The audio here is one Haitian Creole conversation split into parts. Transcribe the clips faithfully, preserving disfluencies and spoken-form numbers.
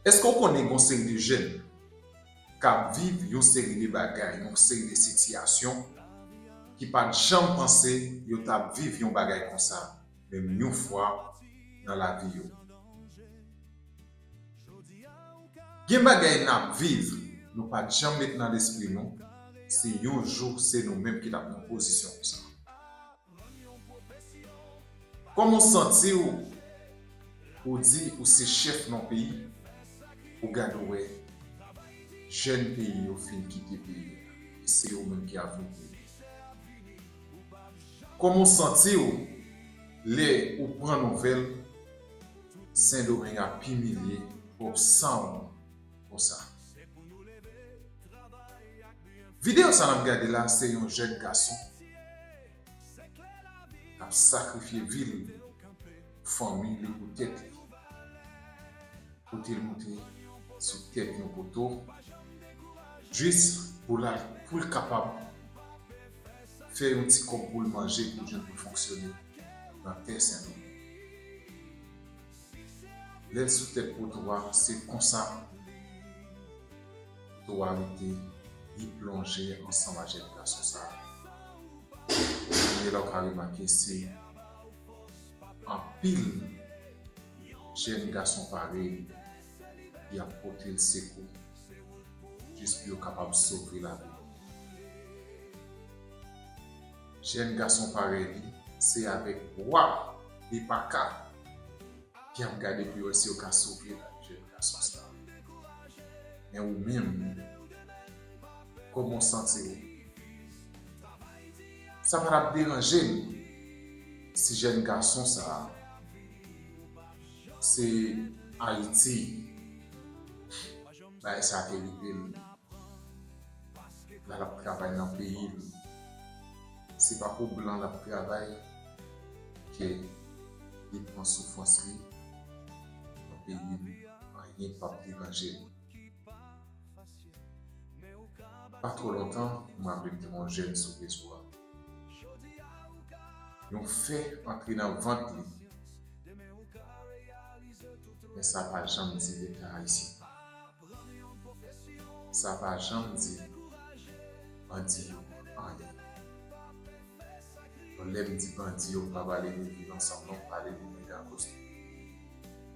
Èske w konnen gen yon seri de jèn k ap viv yon seri de bagay, yon seri de sitiyasyon ki pa t janm panse yo t ap viv yon bagay konsa, menm yon fwa nan lavi yo? Gen bagay n ap viv, nou pa t janm met nan lespri nou, se yon jou se nou menm ki t ap nan pozisyon konsa. Kòman w santi w pou w di ou se chèf nan yon peyi, ou gade w wè jèn peyi yo fin kite peyi a, e se yo menm ki ap vin peyi? Kòman w santi w lè ou pran nouvèl Sendomeng ap imilye pwòp san w konsa? Videyo sa n ap gade la, se yon jèn gason k ap sakrifye vi l, fanmi li pou tèt li. Kote l moute sou tèt yon poto, jis pou l al, pou l kapab fè yon ti kòb pou l manje, pou l jwenn pou l fonksyone nan tè Sendomeng. Lè l sou tèt poto a, se konsa poto a rete, li plonje ansanm ak jèn gason sa a. Kounye la, w ka remake se anpil jèn gason parèy ki ap pote l sekou jis pou yo kapab sove lavi l. Jèn gason parèy li, se avèk bwa epaka y ap gade pou yo wè si yo ka sove lavi jèn gason sa a. Men ou menm, kòman w santi w? Sa pa t ap deranje m si jèn gason sa a, se Ayiti bagay sa a te rive l. La l ap travay nan peyi l. Se pa pou blan l ap travay, ke li pran soufrans li nan peyi l, anyen p ap deranje l. Pa twò lontan, m raple m te gen yon jèn sou rezo a. Yon fè antre nan vant li. Men sa pa janm di Leta ayisyen. Sa pa janm di bandi yo anyen. Bon, lè m di bandi yo, m pa pale de Viv Ansanm non, m pale de nèg akoz.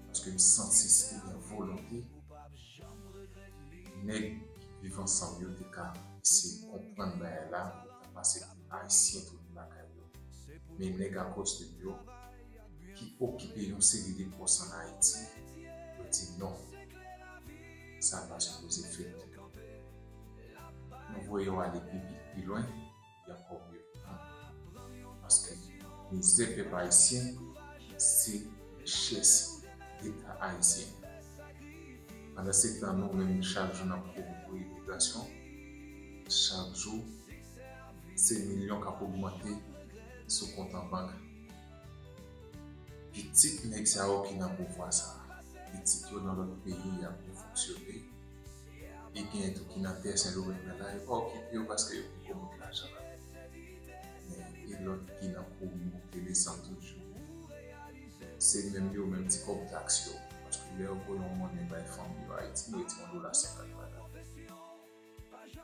Paske m santi si te gen volonte, nèg Viv Ansanm yo te ka eseye konprann bagay la, pou yo ka pase pou Ayisyen tounen lakay yo. Men nèg akoz yo ki okipe yon seri de pòs ann Ayiti, yo di non. Sa pa sipoze fèt. Nou voye yo ale pi, pi, pi lwen, y ap kòb yo. Paske mizè pèp ayisyen, se richès Leta ayisyen. Pandansetan, nou menm, chak jou n ap kouri pou imigrasyon. Chak jou, se milyon k ap ogmante sou kont an bank. Pitit nèg sa yo ki nan pouvwa sa a, pitit yo nan lòt peyi, y ap byen fonksyone. E genyen tou ki nan tè Sendomeng nan la, yo pa okipe yo paske yo poko met lajan ladan. Men e lòt ki nan kouri monte desann toujou. Se menm yo, menm ti kòb taks yo. Paske lè yo voye yon monnen bay fanmi yo Ayiti, yo retire yon dola senkant ladan.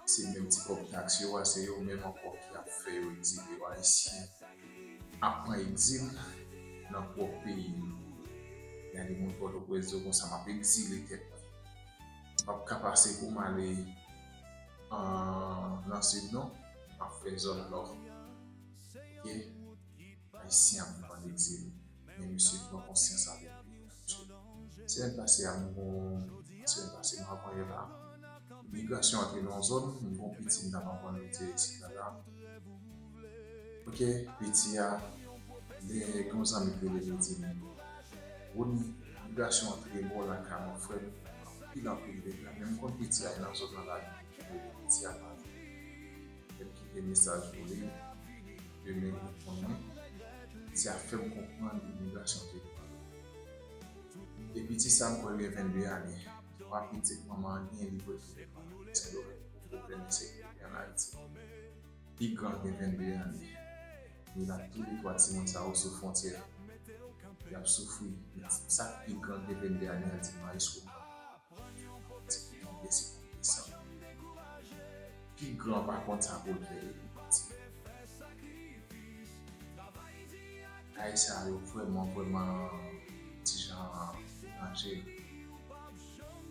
Se menm ti kòb taks yo a, se yo menm ankò ki ap fè yo egzile yo. Ayisyen ap pran egzil nan pwòp peyi yo. Gade moun Pòtoprens yo konsa, m ap egzile tèt mwen. M p ap ka pase pou m ale, an, nan sid non, m ap fè zòn nò. Oke? Ayisyen ap viv an egzil, men misye pran konsyans avèk peyi a, mesye. Semèn pase a, m gon, semèn pase, m avanyè la, imigrasyon antre nan yon zòn, m gon piti m t ap aprann metye isit la la. Oke, piti a, gen, gen yon zanmi k rele m, li di m, Rony, imigrasyon antre bò lakay mwen, frè m, anpil, anpil dega. Men m konn piti a, e nan zòn nan la, li rele piti a pa. Lè m kite mesaj pou li, demen li reponn mwen. Li di a fè m konprann imigrasyon te pran. E piti sa m kwè l gen vennde ane. Twa pitit manman an gen, li voye tounen Sendomeng pou pwoblèm ensekirite ann Ayiti. Pi gran gen vennde ane. Li la tou de twa timoun sa yo sou fwontyè. Y ap soufri. Sa k pi gran gen vennde ane a di m, Maestro, pi gran pa konn sa pou l fè, li pati. Bagay sa yo vrèman, vrèman ti jan danje.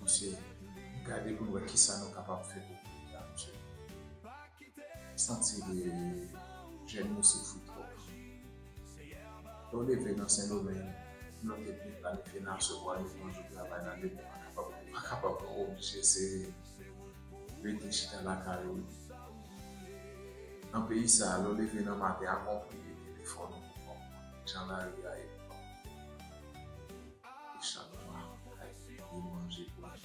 Misye, gade pou n wè kisa nou kapab fè pou peyi a, misye. Santi ke jèn yo soufri twòp. Lè w leve nan Sendomeng, lè w te byen planifye nan aswè pou al yon jou travay nan demen, ou pa kapab, ou pa kapab, ou oblije se rete chita lakay ou. Nan peyi sa a, lè w leve nan maten, avan w priye, telefòn ou pou w konprann jan lari a ye pou w konprann. E chak mwa, ay, li manje pou li.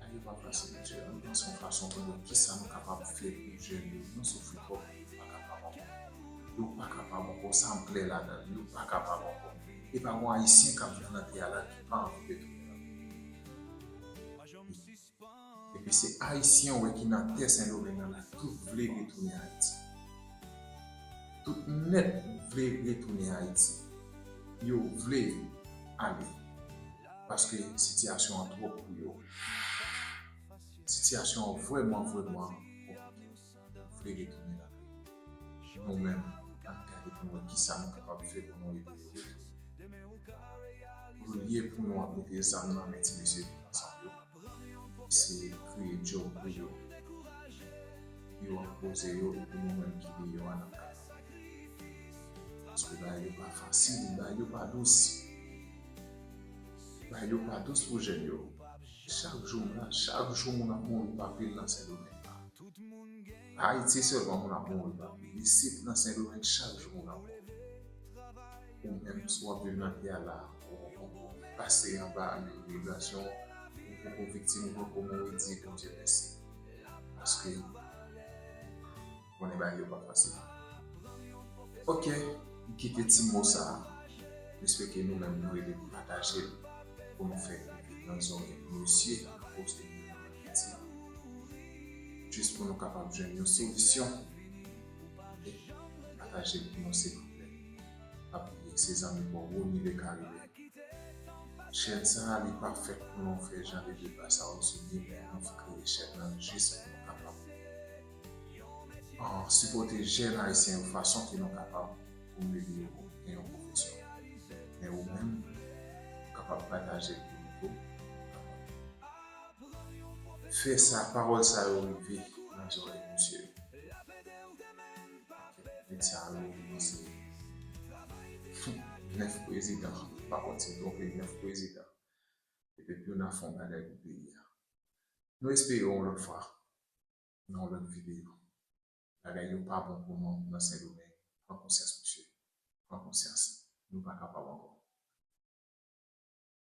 Ay, yo pa fasil, mesye. Ann panse yon fason pou nou, kisa nou kapab fè pou jèn yo. Nou soufri twòp, yo pa kapab ankò. Yo pa kapab ankò, sa m klè ladan l, yo pa kapab ankò. E pa yon Ayisyen k ap viv nan tè a la ki pa anvi retounen nan peyi. Epi se Ayisyen w wè ki nan tè Sendomeng nan la, tout vle retounen Ayiti. Tout nèt vle retounen Ayiti. Yo vle ale. Paske sitiyasyon an twòp pou yo. Sitiyasyon an vrèman, vrèman konplike. Yo vle retounen lakay yo. Nou menm, n ap gade pou nou wè kisa nou kapab fè pou nou ede yo retounen. Olye pou nou ap mete zam nan men ti mesye viv ansanm yo, se kreye djòb pou yo. Yo ap poze yo, epi nou menm ki deyò a n ap kapab. Paske bagay yo pa fasil, bagay yo pa dous. Bagay yo pa dous pou jèn yo. Chak jou, m la, chak jou moun ap mouri pa pil nan Sendomeng la. Pa Ayiti sèlman moun ap mouri pa pil. Isit nan Sendomeng, chak jou moun ap mouri. Ou menm, si w ap viv nan tè a la, ou, ou, ou pase anba imigrasyon, ou poko viktim, ou poko mouri, di Bondye mèsi. Paske konnen bagay yo pa fasil. Ok, m kite ti mo sa a. M espere ke nou menm nou rele pataje l pou nou fè rive nan zòrèy mesye akoz de nou menm piti. Jis pou nou kapab jwenn yon solisyon. Pataje l pou nou, silvouplè. Pa bliye, se zanmi pa w, Rony Le Caribéen. Chèn sa a, li pa fèt pou nou fè jan de deba sa yo sou li, men nou kreye chèn nan jis pou nou kapab, ah, sipòte jèn ayisyen yo fason ke nou kapab pou nou ede yo gen yon pwofesyon. Men ou menm, ou kapab pataje l pou nou tou. Fè sa, pawòl sa yo rive nan zòrèy mesye yo. Nèg sa yo, yo se nèf prezidan, pa konn si m twonpe, nèf prezidan. Epi pou n ap fè yon bagay pou peyi a. Nou espere yon lòt fwa, nan yon lòt videyo. Bagay yo pa bon pou nou nan Sendomeng. Pran konsyans, mesye. Pran konsyans. Nou pa kapab ankò.